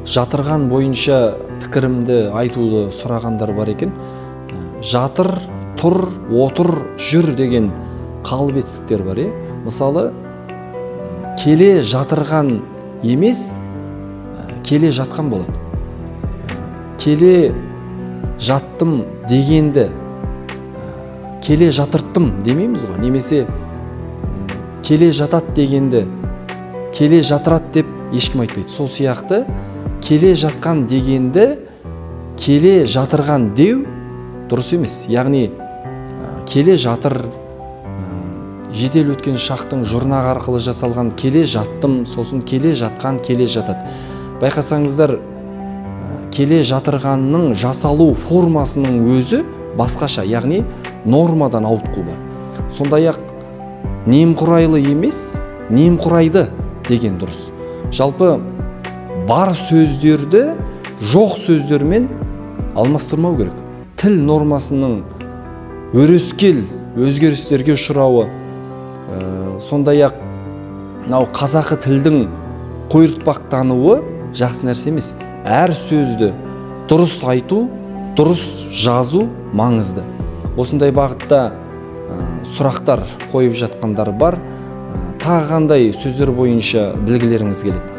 Жатырған бойынша пікірімді айтуды сұрағандар бар екен. Жатыр, тұр, отыр, жүр деген қалып етістіктер бар, е? Мысалы, келе жатырған емес, келе жатқан болады. Келе жаттым дегенді келе жатырттым демейміз ғой, немесе келе жатат дегенді келе жатырат деп ешкім айтпайды. Сол сияқты келе жатқан дегенді келе жатырған деу дұрыс емес. Яғни келе жатыр, жедел өткен шақтың жұрнағы арқылы жасалған келе жаттым, сосын келе жатқан, келе жатады. Байқасаңыздар, келе жатырғанның жасалу формасының өзі басқаша, яғни нормадан ауытқу бар. Сондай-ақ немқұрайлы емес, немқұрайды деген дұрыс. Жалпы бар сөздерді жоқ сөздермен алмастырмау керек. Тіл нормасының өрескел өзгерістерге ұшырауы, сондай-ақ мынау қазақы тілдің қойыртпақтануы жақсы нәрсе емес. Әр сөзді дұрыс айту, дұрыс жазу маңызды. Осындай бағытта сұрақтар қойып жатқандар бар. Тағы қандай сөздер бойынша білгілеріңіз келеді?